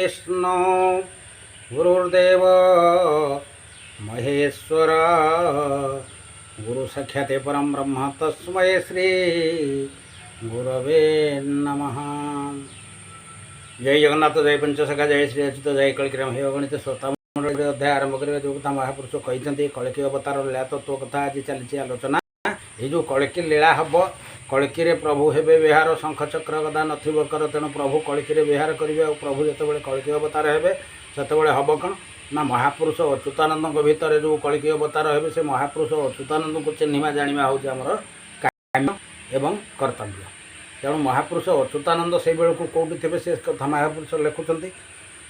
ଗୁରୁର୍ବିଷ୍ଣୁ ଗୁରୁର୍ଦେବ ମହେଶ୍ୱର, ଗୁରୁ ସାକ୍ଷାତ ପରମ ବ୍ରହ୍ମ, ତସ୍ମୈ ଶ୍ରୀ ଗୁରବେ ନମଃ। ଜୟ ଜଗନ୍ନାଥ, ଜୟ ପଞ୍ଚସଖା, ଜୟ ଶ୍ରୀ ଅଚ୍ୟୁତ, ଜୟ କଳ୍କୀରାମ। ହେ ଅଗଣିତ ଶ୍ରୋତା ମଣ୍ଡଳୀ, ଅଧ୍ୟାୟ ଆରମ୍ଭ କରିବା। ଯେଉଁ କଥା ମହାପୁରୁଷ କହିଛନ୍ତି, କଳ୍କୀ ଅବତାର ଲୀଳା ତତ୍ତ୍ୱ କଥା ଆଜି ଚାଲିଛି ଆଲୋଚନା। ଏଇ ଯେଉଁ କଳ୍କୀ ଲୀଳା ହେବ, କଳ୍କୀରେ ପ୍ରଭୁ ହେବେ ବିହାର, ଶଙ୍ଖ ଚକ୍ର ଗଦା ନଥିବ କର। ତେଣୁ ପ୍ରଭୁ କଳ୍କୀରେ ବିହାର କରିବେ। ଆଉ ପ୍ରଭୁ ଯେତେବେଳେ କଳ୍କୀ ଅବତାର ହେବେ, ସେତେବେଳେ ହେବ କ'ଣ ନା ମହାପୁରୁଷ ଅଚ୍ୟୁତାନନ୍ଦଙ୍କ ଭିତରେ ଯେଉଁ କଳ୍କୀ ଅବତାର ହେବେ, ସେ ମହାପୁରୁଷ ଅଚ୍ୟୁତାନନ୍ଦଙ୍କୁ ଚିହ୍ନିବା ଜାଣିବା ହେଉଛି ଆମର କାମ୍ୟ ଏବଂ କର୍ତ୍ତବ୍ୟ। ତେଣୁ ମହାପୁରୁଷ ଅଚ୍ୟୁତାନନ୍ଦ ସେଇ ବେଳକୁ କେଉଁଠି ଥିବେ, ସେ କଥା ମହାପୁରୁଷ ଲେଖୁଛନ୍ତି।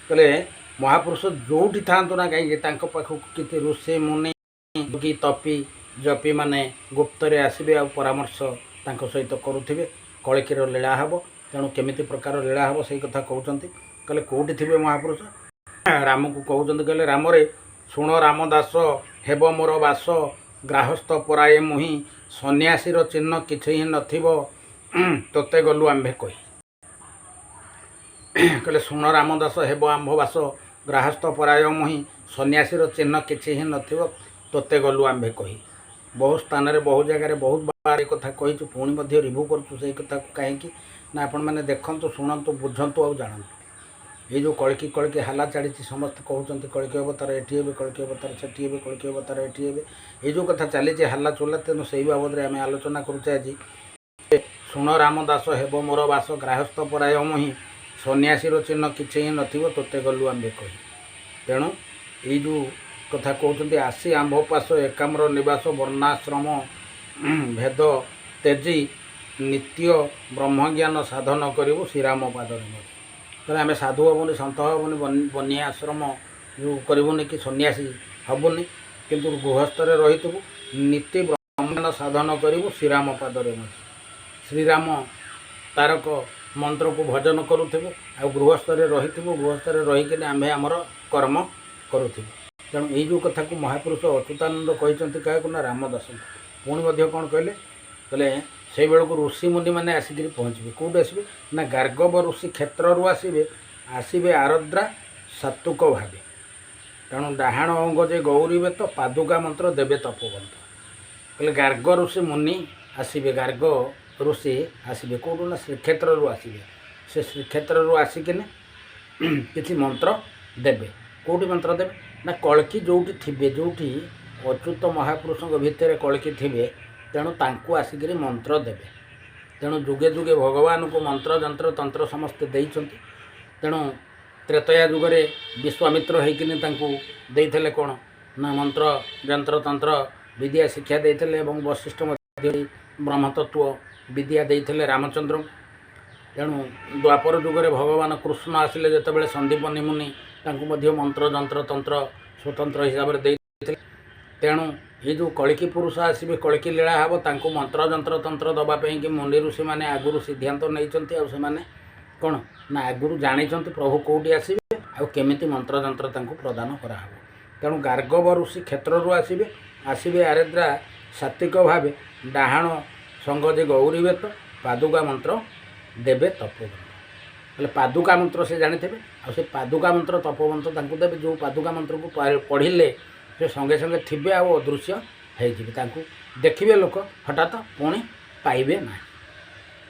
କହିଲେ, ମହାପୁରୁଷ ଯେଉଁଠି ଥାଆନ୍ତୁ ନା କାହିଁକି, ତାଙ୍କ ପାଖକୁ କିଛି ଋଷି ମୁନି, ଯୋଗୀ, ତପି ଜପି ମାନେ ଗୁପ୍ତରେ ଆସିବେ ଆଉ ପରାମର୍ଶ ତାଙ୍କ ସହିତ କରୁଥିବେ। କଳ୍କୀର ଲୀଳା ହେବ। ତେଣୁ କେମିତି ପ୍ରକାର ଲୀଳା ହେବ, ସେଇ କଥା କହୁଛନ୍ତି। କହିଲେ, କେଉଁଠି ଥିବେ ମହାପୁରୁଷ? ରାମକୁ କହୁଛନ୍ତି, କହିଲେ, ରାମରେ ଶୁଣ ରାମଦାସ, ହେବ ମୋର ବାସ ଗାର୍ହସ୍ଥ ପରାୟେ ମୁହିଁ, ସନ୍ନ୍ୟାସୀର ଚିହ୍ନ କିଛି ହିଁ ନଥିବ, ତୋତେ ଗଲୁ ଆମ୍ଭେ କହି। କହିଲେ, ଶୁଣ ରାମଦାସ, ହେବ ଆମ୍ଭ ବାସ ଗାର୍ହସ୍ଥ ପରାୟ ମୁହିଁ, ସନ୍ନ୍ୟାସୀର ଚିହ୍ନ କିଛି ହିଁ ନଥିବ, ତୋତେ ଗଲୁ ଆମ୍ଭେ କହି। ବହୁ ସ୍ଥାନରେ, ବହୁ ଜାଗାରେ, ବହୁତ ବାର ଏ କଥା କହିଛୁ। ପୁଣି ମଧ୍ୟ ରିଭ୍ୟୁ କରୁଛୁ ସେଇ କଥାକୁ। କାହିଁକି ନା ଆପଣମାନେ ଦେଖନ୍ତୁ, ଶୁଣନ୍ତୁ, ବୁଝନ୍ତୁ ଆଉ ଜାଣନ୍ତୁ। ଏଇ ଯେଉଁ କଳ୍କୀ କଳ୍କୀ ହାଲା ଚାଲିଛି, ସମସ୍ତେ କହୁଛନ୍ତି କଳ୍କୀ ଅବତାର ଏଠି ହେବେ, କଳ୍କୀ ଅବତାର ସେଠି ହେବେ, କଳ୍କୀ ଅବତାର ଏଠି ହେବେ। ଏଇ ଯେଉଁ କଥା ଚାଲିଛି ହାଲା ଚୋଲା, ତେଣୁ ସେଇ ବାବଦରେ ଆମେ ଆଲୋଚନା କରୁଛେ ଆଜି। ଶୁଣ ରାମଦାସ, ହେବ ମୋର ବାସ ଗାର୍ହସ୍ଥ ପରାୟ ମୁହିଁ, ସନ୍ନ୍ୟାସୀର ଚିହ୍ନ କିଛି ହିଁ ନଥିବ, ତୋତେ ଗଲୁ ଆମ୍ଭେ କହି। ତେଣୁ ଏଇ ଯେଉଁ କଥା କହୁଛନ୍ତି, ଆସି ଆମ୍ଭ ପାଶ ଏକାମ୍ର ନିବାସ, ବର୍ଣ୍ଣାଶ୍ରମ ଭେଦ ତେଜି, ନିତ୍ୟ ବ୍ରହ୍ମଜ୍ଞାନ ସାଧନ କରିବୁ ଶ୍ରୀରାମ ପାଦରେ ମଜି। ତେଣୁ ଆମେ ସାଧୁ ହେବୁନି, ସନ୍ଥ ହେବୁନି, ବନ୍ୟା ଆଶ୍ରମ ଯେଉଁ କରିବୁନି କି ସନ୍ନ୍ୟାସୀ ହେବୁନି, କିନ୍ତୁ ଗୃହସ୍ଥରେ ରହିଥିବୁ, ନୀତି ବ୍ରହ୍ମଜ୍ଞାନ ସାଧନ କରିବୁ ଶ୍ରୀରାମ ପାଦରେ ମଜି। ଶ୍ରୀରାମ ତାରକ ମନ୍ତ୍ରକୁ ଭଜନ କରୁଥିବୁ ଆଉ ଗୃହସ୍ଥରେ ରହିଥିବୁ। ଗୃହସ୍ଥରେ ରହିକିନି ଆମ୍ଭେ ଆମର କର୍ମ କରୁଥିବୁ। ତେଣୁ ଏଇ ଯେଉଁ କଥାକୁ ମହାପୁରୁଷ ଅଚ୍ୟୁତାନନ୍ଦ କହିଛନ୍ତି, କାହାକୁ ନା ରାମଦାସଙ୍କୁ। ପୁଣି ମଧ୍ୟ କ'ଣ କହିଲେ? କହିଲେ, ସେଇ ବେଳକୁ ଋଷି ମୁନିମାନେ ଆସିକିରି ପହଞ୍ଚିବେ। କେଉଁଠୁ ଆସିବେ ନା ଗାର୍ଗବ ଋଷି କ୍ଷେତ୍ରରୁ ଆସିବେ, ଆସିବେ ଆରଦ୍ରା ସାତ୍ୱିକ ଭାବେ। ତେଣୁ ଡାହାଣ ଅଙ୍ଗ ଯେ ଗୌରିବେ ତ ପାଦୁକା ମନ୍ତ୍ର ଦେବେ ତପୋବନ୍ତ। କହିଲେ, ଗାର୍ଗ ଋଷି ମୁନି ଆସିବେ। ଗାର୍ଗ ଋଷି ଆସିବେ କେଉଁଠୁ ନା ଶ୍ରୀକ୍ଷେତ୍ରରୁ ଆସିବେ। ସେ ଶ୍ରୀକ୍ଷେତ୍ରରୁ ଆସିକିନି କିଛି ମନ୍ତ୍ର ଦେବେ। କେଉଁଠି ମନ୍ତ୍ର ଦେବେ ନା କଳ୍କୀ ଯେଉଁଠି ଥିବେ, ଯେଉଁଠି ଅଚ୍ୟୁତ ମହାପୁରୁଷଙ୍କ ଭିତରେ କଳ୍କୀ ଥିବେ, ତେଣୁ ତାଙ୍କୁ ଆସିକିରି ମନ୍ତ୍ର ଦେବେ। ତେଣୁ ଯୁଗେ ଯୁଗେ ଭଗବାନଙ୍କୁ ମନ୍ତ୍ର, ଯନ୍ତ୍ର, ତନ୍ତ୍ର ସମସ୍ତେ ଦେଇଛନ୍ତି। ତେଣୁ ତ୍ରେତୟା ଯୁଗରେ ବିଶ୍ୱାମିତ୍ର ହେଇକିନି ତାଙ୍କୁ ଦେଇଥିଲେ କ'ଣ ନା ମନ୍ତ୍ର, ଯନ୍ତ୍ର, ତନ୍ତ୍ର ବିଦ୍ୟା ଶିକ୍ଷା ଦେଇଥିଲେ ଏବଂ ବଶିଷ୍ଠ ମଧ୍ୟ ବ୍ରହ୍ମତତ୍ତ୍ୱ ବିଦ୍ୟା ଦେଇଥିଲେ ରାମଚନ୍ଦ୍ରଙ୍କୁ। ତେଣୁ ଦ୍ୱାପର ଯୁଗରେ ଭଗବାନ କୃଷ୍ଣ ଆସିଲେ ଯେତେବେଳେ, ସନ୍ଦୀପନୀ ମୁନି ତାଙ୍କୁ ମଧ୍ୟ ମନ୍ତ୍ର, ଯନ୍ତ୍ର, ତନ୍ତ୍ର ସ୍ୱତନ୍ତ୍ର ହିସାବରେ ଦେଇଥିଲେ। ତେଣୁ ଏ ଯେଉଁ କଳ୍କୀ ପୁରୁଷ ଆସିବେ, କଳ୍କୀ ଲୀଳା ହେବ, ତାଙ୍କୁ ମନ୍ତ୍ର, ଯନ୍ତ୍ର, ତନ୍ତ୍ର ଦେବା ପାଇଁକି ମୁନି ଋଷିମାନେ ଆଗରୁ ସିଦ୍ଧାନ୍ତ ନେଇଛନ୍ତି। ଆଉ ସେମାନେ କ'ଣ ନା ଆଗରୁ ଜାଣିଛନ୍ତି ପ୍ରଭୁ କେଉଁଠି ଆସିବେ ଆଉ କେମିତି ମନ୍ତ୍ର ଯନ୍ତ୍ର ତାଙ୍କୁ ପ୍ରଦାନ କରାହେବ। ତେଣୁ ଗାର୍ଗବ ଋଷି କ୍ଷେତ୍ରରୁ ଆସିବେ, ଆସିବେ ଆରେଦ୍ରା ସାତ୍ୱିକ ଭାବେ, ଡାହାଣ ସଙ୍ଗ ଯେ ଗୌରିବେ ତ ପାଦୁକା ମନ୍ତ୍ର ଦେବେ ତପୋବନ୍ତ। ହେଲେ ପାଦୁକା ମନ୍ତ୍ର ସେ ଜାଣିଥିବେ ଆଉ ସେ ପାଦୁକା ମନ୍ତ୍ର ତପୋବନ୍ତ ତାଙ୍କୁ ଦେବେ, ଯେଉଁ ପାଦୁକା ମନ୍ତ୍ରକୁ ପଢ଼ିଲେ ସେ ସଙ୍ଗେ ସଙ୍ଗେ ଥିବେ ଆଉ ଅଦୃଶ୍ୟ ହେଇଯିବେ। ତାଙ୍କୁ ଦେଖିବେ ଲୋକ ହଠାତ୍, ପୁଣି ପାଇବେ ନାହିଁ।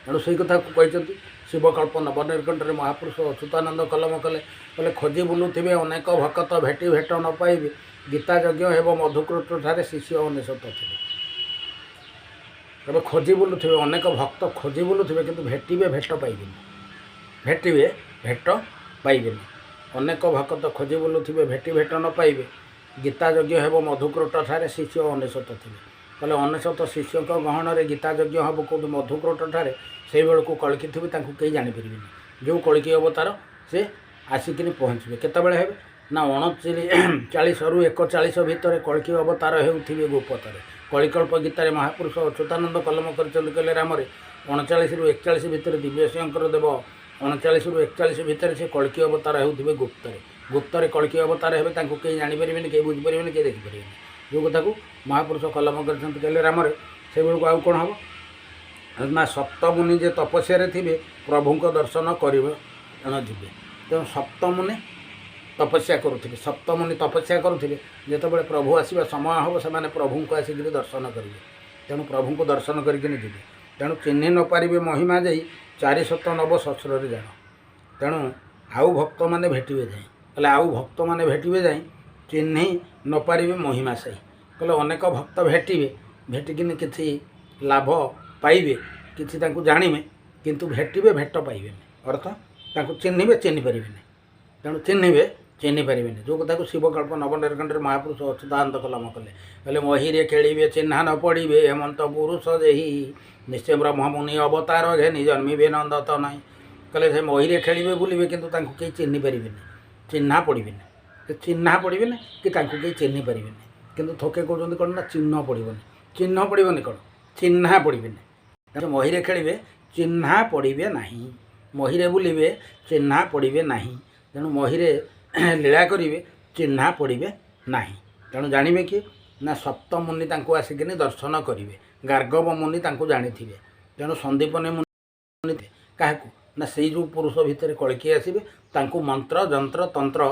ତେଣୁ ସେଇ କଥାକୁ କହିଛନ୍ତି। ଶିବକଳ୍ପ ନବନିର୍ଘଣ୍ଟରେ ମହାପୁରୁଷ ଅଚ୍ୟୁତାନନ୍ଦ କଲମ କଲେ। କହିଲେ, ଖୋଜି ବୁଲୁଥିବେ ଅନେକ ଭକତ, ଭେଟି ଭେଟ ନ ପାଇବେ, ଗୀତା ଯଜ୍ଞ ହେବ ମଧୁକ୍ରୋଟ ଠାରେ, ଶିଷ୍ୟ 99 ଥିବେ। ତେବେ ଖୋଜି ବୁଲୁଥିବେ ଅନେକ ଭକ୍ତ, ଖୋଜି ବୁଲୁଥିବେ, କିନ୍ତୁ ଭେଟିବେ ଭେଟ ପାଇବେନି। ଭେଟିବେ ଭେଟ ପାଇବେନି। ଅନେକ ଭକ୍ତ ଖୋଜି ବୁଲୁଥିବେ, ଭେଟି ଭେଟ ନ ପାଇବେ, ଗୀତା ଯଜ୍ଞ ହେବ ମଧୁକ୍ରୋଟ ଠାରେ, ଶିଷ୍ୟ 99 ଥିବେ। କହିଲେ, 99 ଶିଷ୍ୟଙ୍କ ଗହଣରେ ଗୀତା ଯଜ୍ଞ ହେବ କେଉଁଠି? ମଧୁକ୍ରୋଟ ଠାରେ। ସେଇ ବେଳକୁ କଳ୍କୀ ଥିବେ, ତାଙ୍କୁ କେହି ଜାଣିପାରିବେନି। ଯେଉଁ କଳ୍କୀ ଅବତାର ସେ ଆସିକିନି ପହଞ୍ଚିବେ। କେତେବେଳେ ହେବେ ନା 39ଚାଳିଶରୁ 41 ଭିତରେ କଳ୍କୀ ଅବତାର ହେଉଥିବେ ଗୁପ୍ତରେ। କଳିକଳ୍ପ ଗୀତାରେ ମହାପୁରୁଷ ଅଚ୍ୟୁତାନନ୍ଦ କଲମ କରିଛନ୍ତି। କହିଲେ, ରାମରେ 39ରୁ 41 ଭିତରେ ଦିବ୍ୟସିଂହଙ୍କର ଦେବ 39ରୁ 41 ଭିତରେ ସେ କଳ୍କୀ ଅବତାର ହେଉଥିବେ ଗୁପ୍ତରେ। ଗୁପ୍ତରେ କଳ୍କୀ ଅବତାର ହେବେ, ତାଙ୍କୁ କେହି ଜାଣିପାରିବେନି, କେହି ବୁଝିପାରିବେନି, କେହି ଦେଖିପାରିବେନି। ଯେଉଁ କଥାକୁ ମହାପୁରୁଷ କଲମ କରିଛନ୍ତି। କହିଲେ, ରାମରେ ସେବେଳକୁ ଆଉ କ'ଣ ହେବ ନା ସପ୍ତମୁନି ଯେ ତପସ୍ୟାରେ ଥିବେ, ପ୍ରଭୁଙ୍କ ଦର୍ଶନ କରିବ। ତେଣ ଯିବେ ତେଣୁ ସପ୍ତମୁନି ତପସ୍ୟା କରୁଥିବେ, ସପ୍ତମୁନି ତପସ୍ୟା କରୁଥିବେ। ଯେତେବେଳେ ପ୍ରଭୁ ଆସିବା ସମୟ ହେବ, ସେମାନେ ପ୍ରଭୁଙ୍କୁ ଆସିକିରି ଦର୍ଶନ କରିବେ। ତେଣୁ ପ୍ରଭୁଙ୍କୁ ଦର୍ଶନ କରିକିନି ଯିବେ। ତେଣୁ ଚିହ୍ନି ନ ପାରିବେ ମହିମା ଯାଇ ଚାରିଶତ ନବ ସହସ୍ରରେ ଜାଣ। ତେଣୁ ଆଉ ଭକ୍ତମାନେ ଭେଟିବେ ଯାଇ, କହିଲେ ଆଉ ଭକ୍ତମାନେ ଭେଟିବେ ଯାଇ, ଚିହ୍ନି ନପାରିବେ ମହିମା ସେଇ। କହିଲେ ଅନେକ ଭକ୍ତ ଭେଟିବେ, ଭେଟିକିନି କିଛି ଲାଭ ପାଇବେ, କିଛି ତାଙ୍କୁ ଜାଣିବେ, କିନ୍ତୁ ଭେଟିବେ, ଭେଟ ପାଇବେନି। ଅର୍ଥ ତାଙ୍କୁ ଚିହ୍ନିବେ, ଚିହ୍ନି ପାରିବେନି। ତେଣୁ ଚିହ୍ନିବେ, ଚିହ୍ନି ପାରିବେନି। ଯେଉଁ କଥାକୁ ଶିବକଳ୍ପ ନବନିର୍ଖଣ୍ଡରେ ମହାପୁରୁଷ ଅଚ୍ୟୁତାନନ୍ଦ କଲମ କଲେ, କହିଲେ ମହିରେ ଖେଳିବେ, ଚିହ୍ନା ନ ପଡ଼ିବେ ହେମନ୍ତ ପୁରୁଷ ଯେହି, ନିଶ୍ଚୟ ବ୍ରହ୍ମମୁନି ଅବତାର ଘେନି ଜନ୍ମିବେ ନନ୍ଦ ତ ନାହିଁ। କହିଲେ ସେ ମହିରେ ଖେଳିବେ, ବୁଲିବେ, କିନ୍ତୁ ତାଙ୍କୁ କେହି ଚିହ୍ନି ପାରିବେନି, ଚିହ୍ନା ପଡ଼ିବେନି। ସେ ଚିହ୍ନା ପଡ଼ିବେନି କି ତାଙ୍କୁ କେହି ଚିହ୍ନି ପାରିବେନି। କିନ୍ତୁ ଥୋକେ କହୁଛନ୍ତି କ'ଣ ନା ଚିହ୍ନ ପଡ଼ିବନି। ଚିହ୍ନ ପଡ଼ିବନି କ'ଣ? ଚିହ୍ନା ପଡ଼ିବେନି। ତେଣୁ ମହିରେ ଖେଳିବେ, ଚିହ୍ନା ପଡ଼ିବେ ନାହିଁ। ମହିରେ ବୁଲିବେ, ଚିହ୍ନା ପଡ଼ିବେ ନାହିଁ। ତେଣୁ ମହିରେ ଲୀଳା କରିବେ, ଚିହ୍ନା ପଡ଼ିବେ ନାହିଁ। ତେଣୁ ଜାଣିବେ କି ନା ସପ୍ତମୁନି ତାଙ୍କୁ ଆସିକିନି ଦର୍ଶନ କରିବେ, ଗାର୍ଗବ ମୁନି ତାଙ୍କୁ ଜାଣିଥିବେ। ତେଣୁ ସନ୍ଦୀପନୀ ମୁନି କାହାକୁ ନା ସେଇ ଯେଉଁ ପୁରୁଷ ଭିତରେ କଳ୍କି ଆସିବେ, ତାଙ୍କୁ ମନ୍ତ୍ର ଯନ୍ତ୍ର ତନ୍ତ୍ର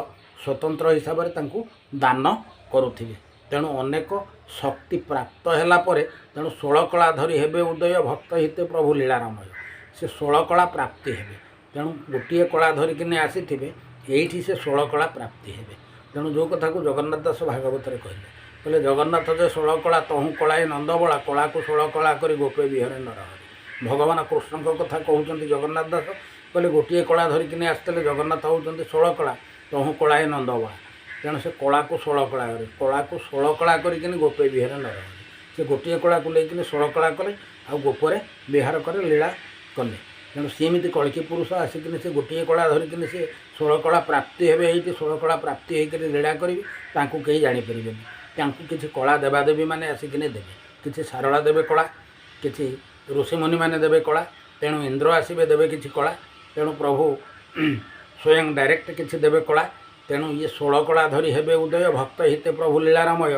ସ୍ୱତନ୍ତ୍ର ହିସାବରେ ତାଙ୍କୁ ଦାନ କରୁଥିବେ। ତେଣୁ ଅନେକ ଶକ୍ତି ପ୍ରାପ୍ତ ହେଲା ପରେ, ତେଣୁ ଷୋଳକଳା ଧରି ହେବେ ଉଦୟ, ଭକ୍ତ ହିତ ପ୍ରଭୁ ଲୀଳାରମୟ। ସେ ଷୋଳକଳା ପ୍ରାପ୍ତି ହେବେ। ତେଣୁ ଗୋଟିଏ କଳା ଧରିକିନି ଆସିଥିବେ, ଏଇଠି ସେ ଷୋଳକଳା ପ୍ରାପ୍ତି ହେବେ। ତେଣୁ ଯେଉଁ କଥାକୁ ଜଗନ୍ନାଥ ଦାସ ଭାଗବତରେ କହିଲେ, କହିଲେ ଜଗନ୍ନାଥ ଯେ ଷୋଳକଳା ତହୁଁ କଳାଏ ନନ୍ଦବଳା, କଳାକୁ ଷୋଳକଳା କରି ଗୋପେ ବିହରେ ନରହରି। ଭଗବାନ କୃଷ୍ଣଙ୍କ କଥା କହୁଛନ୍ତି ଜଗନ୍ନାଥ ଦାସ। କହିଲେ ଗୋଟିଏ କଳା ଧରିକିନି ଆସିଥିଲେ ଜଗନ୍ନାଥ ହେଉଛନ୍ତି ଷୋଳକଳା, ତହୁଁ କଳାଏ ନନ୍ଦବଳା। ତେଣୁ ସେ କଳାକୁ ଷୋଳକଳା କରି, କଳାକୁ ଷୋଳକଳା କରିକିନି ଗୋପେ ବିହରେ ନରହରି। ସେ ଗୋଟିଏ କଳାକୁ ନେଇକିନି ଷୋଳକଳା କଲେ ଆଉ ଗୋପରେ ବିହାର କରେ, ଲୀଳା କଲେ। ତେଣୁ ସେମିତି କଳ୍କି ପୁରୁଷ ଆସିକିନି ସେ ଗୋଟିଏ କଳା ଧରିକିନି ସେ ଷୋଳକଳା ପ୍ରାପ୍ତି ହେବେ। ଏଇଠି ଷୋଳକଳା ପ୍ରାପ୍ତି ହେଇକରି ଲୀଳା କରିବେ, ତାଙ୍କୁ କେହି ଜାଣିପାରିବେନି। ତାଙ୍କୁ କିଛି କଳା ଦେବାଦେବୀ ମାନେ ଆସିକିନି ଦେବେ, କିଛି ସାରଳା ଦେବେ କଳା, କିଛି ଋଷିମୁନି ମାନେ ଦେବେ କଳା। ତେଣୁ ଇନ୍ଦ୍ର ଆସିବେ, ଦେବେ କିଛି କଳା। ତେଣୁ ପ୍ରଭୁ ସ୍ୱୟଂ ଡାଇରେକ୍ଟ କିଛି ଦେବେ କଳା। ତେଣୁ ଇଏ ଷୋଳକଳା ଧରି ହେବେ ଉଦୟ, ଭକ୍ତ ହିତ ପ୍ରଭୁ ଲୀଳାରମୟ।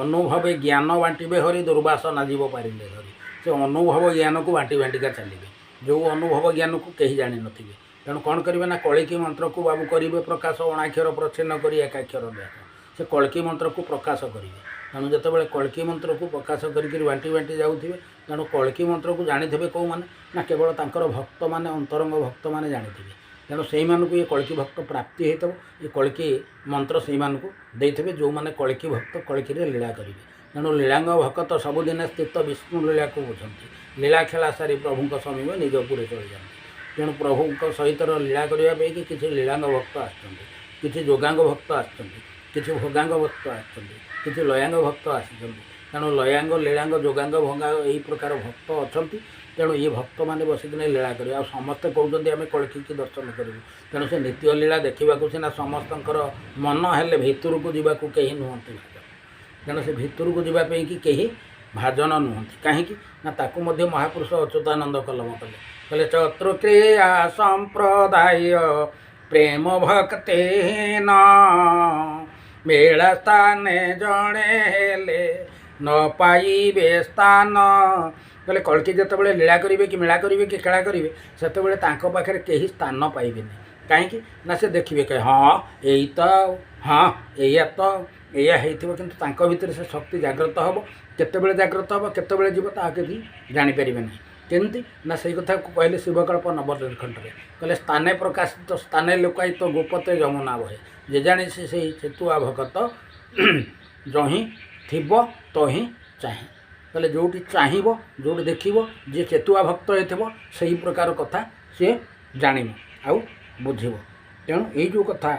ଅନୁଭବେ ଜ୍ଞାନ ବାଣ୍ଟିବେ ହରି, ଦୁର୍ବାସନା ଯିବ ପାରିଲେ ଧରି। ସେ ଅନୁଭବ ଜ୍ଞାନକୁ ବାଣ୍ଟି ବାଣ୍ଟିକା ଚାଲିବେ, ଯେଉଁ ଅନୁଭବ ଜ୍ଞାନକୁ କେହି ଜାଣିନଥିବେ। ତେଣୁ କ'ଣ କରିବେ ନା କଳିକି ମନ୍ତ୍ରକୁ ବାବୁ କରିବେ ପ୍ରକାଶ, ଅଣାକ୍ଷର ପ୍ରଚ୍ଛିନ୍ନ କରି ଏକାକ୍ଷର ବ୍ୟାସ। ସେ କଳ୍କି ମନ୍ତ୍ରକୁ ପ୍ରକାଶ କରିବେ। ତେଣୁ ଯେତେବେଳେ କଳ୍କି ମନ୍ତ୍ରକୁ ପ୍ରକାଶ କରିକିରି ବାଣ୍ଟି ବାଣ୍ଟି ଯାଉଥିବେ, ତେଣୁ କଳ୍କି ମନ୍ତ୍ରକୁ ଜାଣିଥିବେ କେଉଁମାନେ ନା କେବଳ ତାଙ୍କର ଭକ୍ତମାନେ, ଅନ୍ତରଙ୍ଗ ଭକ୍ତମାନେ ଜାଣିଥିବେ। ତେଣୁ ସେଇମାନଙ୍କୁ ଏ କଳ୍କି ଭକ୍ତ ପ୍ରାପ୍ତି ହେଇଥିବ, ଏ କଳ୍କି ମନ୍ତ୍ର ସେଇମାନଙ୍କୁ ଦେଇଥିବେ ଯେଉଁମାନେ କଳ୍କି ଭକ୍ତ, କଳ୍କିରେ ଲୀଳା କରିବେ। ତେଣୁ ଲୀଳାଙ୍ଗ ଭକତ ସବୁଦିନେ ସ୍ଥିତ ବିଷ୍ଣୁ ଲୀଳାକୁ ବୁଝନ୍ତି। ଲୀଳା ଖେଳା ସାରି ପ୍ରଭୁଙ୍କ ସମୀପ ନିଜ ପୁରେ ଚଳିଯାନ୍ତି। ତେଣୁ ପ୍ରଭୁଙ୍କ ସହିତର ଲୀଳା କରିବା ପାଇଁକି କିଛି ଲୀଳାଙ୍ଗ ଭକ୍ତ ଆସିଛନ୍ତି, କିଛି ଯୋଗାଙ୍ଗ ଭକ୍ତ ଆସିଛନ୍ତି, କିଛି ଭୋଗାଙ୍ଗ ଭକ୍ତ ଆସିଛନ୍ତି, କିଛି ଲୟାଙ୍ଗ ଭକ୍ତ ଆସିଛନ୍ତି। ତେଣୁ ଲୟାଙ୍ଗ, ଲୀଳାଙ୍ଗ, ଯୋଗାଙ୍ଗ, ଭୋଗାଙ୍ଗ ଏହି ପ୍ରକାର ଭକ୍ତ ଅଛନ୍ତି। ତେଣୁ ଇଏ ଭକ୍ତମାନେ ବସିକିନି ଲୀଳା କରିବେ। ଆଉ ସମସ୍ତେ କହୁଛନ୍ତି ଆମେ କଳ୍କିକି ଦର୍ଶନ କରିବୁ। ତେଣୁ ସେ ନିତ୍ୟ ଲୀଳା ଦେଖିବାକୁ ସିନା ସମସ୍ତଙ୍କର ମନ, ହେଲେ ଭିତରକୁ ଯିବାକୁ କେହି ନୁହନ୍ତି ଭାଜନ। ତେଣୁ ସେ ଭିତରକୁ ଯିବା ପାଇଁକି କେହି ଭାଜନ ନୁହନ୍ତି। କାହିଁକି ନା ତାକୁ ମଧ୍ୟ ମହାପୁରୁଷ ଅଚ୍ୟୁତାନନ୍ଦ କଲମ କଲେ, କହିଲେ ଚତୁକ୍ରିୟା ସମ୍ପ୍ରଦାୟ ପ୍ରେମ ଭକ୍ତିହୀନ, ମେଳା ସ୍ଥାନେ ଜଣେ ହେଲେ ନ ପାଇବେ ସ୍ଥାନ। କହିଲେ କଳ୍କି ଯେତେବେଳେ ଲୀଳା କରିବେ କି ମେଳା କରିବେ କି ଖେଳା କରିବେ, ସେତେବେଳେ ତାଙ୍କ ପାଖରେ କେହି ସ୍ଥାନ ପାଇବେନି। କାହିଁକି ନା ସେ ଦେଖିବେ, କହେ ହଁ ଏଇ ତ ଆଉ, ହଁ ଏଇଆ ତ, ଏଇଆ ହେଇଥିବ। କିନ୍ତୁ ତାଙ୍କ ଭିତରେ ସେ ଶକ୍ତି ଜାଗ୍ରତ ହେବ। କେତେବେଳେ ଜାଗ୍ରତ ହେବ, କେତେବେଳେ ଯିବ, ତାହା କେହି ଜାଣିପାରିବେ ନାହିଁ। କେମିତି ନା ସେଇ କଥାକୁ କହିଲେ ଶିବକଳ୍ପ ନବନିର୍ଖଣ୍ଡରେ, କହିଲେ ସ୍ଥାନେ ପ୍ରକାଶିତ ସ୍ଥାନେ ଲୋକାୟିତ ଗୋପତେ ଯମୁନା ବହେ, ଯେ ଜାଣିଛି ସେଇ ଚେତୁଆ ଭକତ, ଯହିଁ ଥିବ ତହିଁ ଚାହେଁ। କହିଲେ ଯେଉଁଠି ଚାହିଁବ, ଯେଉଁଠି ଦେଖିବ, ଯିଏ ଚେତୁଆ ଭକ୍ତ ହେଇଥିବ ସେଇ ପ୍ରକାର କଥା ସିଏ ଜାଣିବ ଆଉ ବୁଝିବ। ତେଣୁ ଏଇ ଯେଉଁ କଥା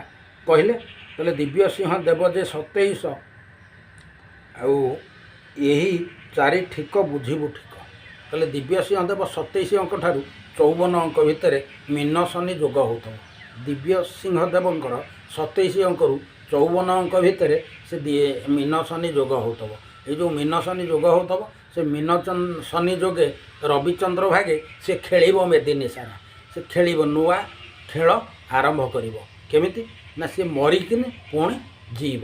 କହିଲେ, କହିଲେ ଦିବ୍ୟ ସିଂହ ଦେବ ଯେ 27, ଆଉ ଏହି ଚାରି ଠିକ ବୁଝିବୁ ଠିକ। କହିଲେ ଦିବ୍ୟ ସିଂହ ଦେବ 27 ଅଙ୍କ ଠାରୁ 54 ଅଙ୍କ ଭିତରେ ମୀନ ଶନି ଯୋଗ ହେଉଥିବ। ଦିବ୍ୟ ସିଂହ ଦେବଙ୍କର 27 ଅଙ୍କରୁ 54 ଅଙ୍କ ଭିତରେ ସେ ଦିଏ ମୀନ ଶନି ଯୋଗ ହେଉଥିବ। ଏଇ ଯେଉଁ ମୀନ ଶନି ଯୋଗ ହେଉଥିବ, ସେ ମୀନ ଶନି ଯୋଗେ ରବିଚନ୍ଦ୍ର ଭାଗେ ସେ ଖେଳିବ ମେଦିନୀ ସାରା। ସେ ଖେଳିବ, ନୂଆ ଖେଳ ଆରମ୍ଭ କରିବ। କେମିତି ନା ସିଏ ମରିକିନି ପୁଣି ଜିଇବ,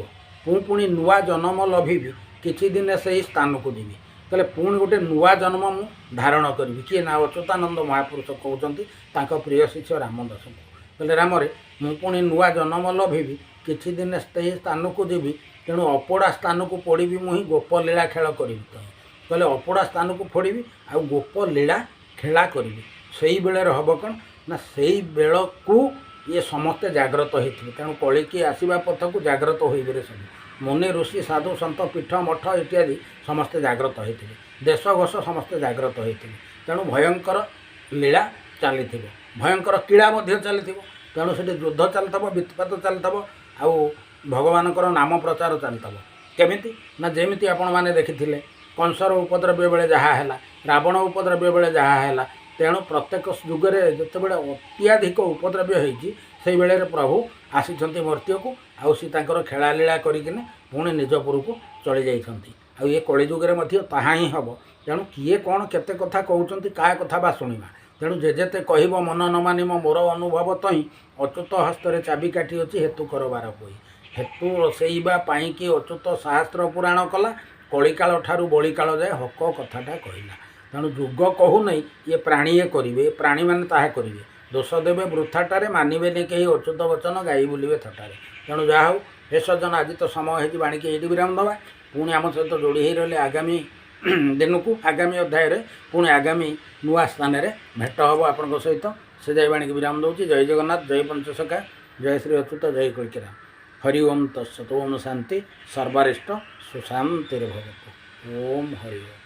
ପୁଣି ନୂଆ ଜନ୍ମ ଲଭିବି, କିଛି ଦିନ ସେଇ ସ୍ଥାନକୁ ଯିବି। କହିଲେ ପୁଣି ଗୋଟେ ନୂଆ ଜନ୍ମ ମୁଁ ଧାରଣ କରିବି। କିଏ ନା ଅଚ୍ୟୁତାନନ୍ଦ ମହାପୁରୁଷ କହୁଛନ୍ତି ତାଙ୍କ ପ୍ରିୟ ଶିଷ୍ୟ ରାମଦାସଙ୍କୁ। କହିଲେ ରାମରେ, ମୁଁ ପୁଣି ନୂଆ ଜନ୍ମ ଲଭିବି, କିଛି ଦିନ ସେହି ସ୍ଥାନକୁ ଯିବି, ତେଣୁ ଅପୋଡ଼ା ସ୍ଥାନକୁ ପୋଡ଼ିବି ମୁଁ ହିଁ ଗୋପ ଲୀଳା ଖେଳ କରିବି। ତହିଁ କହିଲେ ଅପୋଡ଼ା ସ୍ଥାନକୁ ଫୋଡ଼ିବି ଆଉ ଗୋପ ଲୀଳା ଖେଳା କରିବି। ସେଇ ବେଳରେ ହେବ କ'ଣ ନା, ସେଇ ବେଳକୁ ଇଏ ସମସ୍ତେ ଜାଗ୍ରତ ହେଇଥିବେ। ତେଣୁ କଳିକି ଆସିବା ପଥକୁ ଜାଗ୍ରତ ହୋଇବରେ ସବୁ ମୁନି ଋଷି ସାଧୁ ସନ୍ଥ ପୀଠ ମଠ ଇତ୍ୟାଦି ସମସ୍ତେ ଜାଗ୍ରତ ହେଇଥିବେ, ଦେଶ ଘୋଷ ସମସ୍ତେ ଜାଗ୍ରତ ହେଇଥିବେ। ତେଣୁ ଭୟଙ୍କର ଲୀଳା ଚାଲିଥିବ, ଭୟଙ୍କର କୀଳା ମଧ୍ୟ ଚାଲିଥିବ। ତେଣୁ ସେଠି ଯୁଦ୍ଧ ଚାଲିଥିବ, ବିତ୍ପାତ ଚାଲିଥିବ, ଆଉ ଭଗବାନଙ୍କର ନାମ ପ୍ରଚାର ଚାଲିଥିବ। କେମିତି ନା, ଯେମିତି ଆପଣମାନେ ଦେଖିଥିଲେ କଂସର ଉପଦ୍ରବ୍ୟ ବେଳେ ଯାହା ହେଲା, ରାବଣ ଉପଦ୍ରବ୍ୟ ବେଳେ ଯାହା ହେଲା। ତେଣୁ ପ୍ରତ୍ୟେକ ଯୁଗରେ ଯେତେବେଳେ ଅତ୍ୟାଧିକ ଉପଦ୍ରବ୍ୟ ହେଇଛି, ସେଇ ବେଳରେ ପ୍ରଭୁ ଆସିଛନ୍ତି ମର୍ତ୍ତ୍ୟକୁ, ଆଉ ସେ ତାଙ୍କର ଖେଳାଲୀଳା କରିକିନି ପୁଣି ନିଜ ପୁରକୁ ଚଳି ଯାଇଛନ୍ତି। ଆଉ ଏ କଳିଯୁଗରେ ମଧ୍ୟ ତାହା ହିଁ ହେବ। ତେଣୁ କିଏ କ'ଣ କେତେ କଥା କହୁଛନ୍ତି, କାହା କଥା ବା ଶୁଣିବା? ତେଣୁ ଯେ ଯେତେ କହିବ ମନ ନ ମାନିବ, ମୋର ଅନୁଭବ ତହିଁ ଅଚ୍ୟୁତ ହସ୍ତରେ ଚାବି କାଠି ଅଛି ହେତୁ କରବାର ହୋଇ। ହେତୁ ରୋଷେଇବା ପାଇଁକି ଅଚ୍ୟୁତ ଶାସ୍ତ୍ର ପୁରାଣ କଲା, କଳିକାଳ ଠାରୁ ବଳିକାଳ ଯାଏ ହକ କଥାଟା କହିଲା। ତେଣୁ ଯୁଗ କହୁନାହିଁ, ଇଏ ପ୍ରାଣୀଏ କରିବେ, ଏ ପ୍ରାଣୀମାନେ ତାହା କରିବେ। ଦୋଷ ଦେବେ ବୃଥାଟାରେ, ମାନିବେନି କେହି ଅଚ୍ୟୁତ ବଚନ, ଗାଇ ବୁଲିବେ ଥଟାରେ। ତେଣୁ ଯାହା ହଉ ହେ ସଜ୍ଜନ, ଆଜି ତ ସମୟ ହେଇଛି, ବାଣିକି ଏଇଠି ବିରାମ ଦେବା। ପୁଣି ଆମ ସହିତ ଯୋଡ଼ି ହେଇ ରହିଲେ ଆଗାମୀ ଦିନକୁ, ଆଗାମୀ ଅଧ୍ୟାୟରେ ପୁଣି ଆଗାମୀ ନୂଆ ସ୍ଥାନରେ ଭେଟ ହେବ ଆପଣଙ୍କ ସହିତ। ସେ ଯାଇ ବାଣିକି ବିରାମ ଦେଉଛି। ଜୟ ଜଗନ୍ନାଥ, ଜୟ ପଞ୍ଚସଖା, ଜୟ ଶ୍ରୀ ଅଚ୍ୟୁତ, ଜୟ କଳ୍କୀରାମ। ହରି ଓମ୍ ତତ୍ସତ୍। ଓମ୍ ଶାନ୍ତି, ସର୍ବାରିଷ୍ଟ ସୁଶାନ୍ତିରେ ଭବତୁ। ଓମ୍ ହରି ଓମ୍।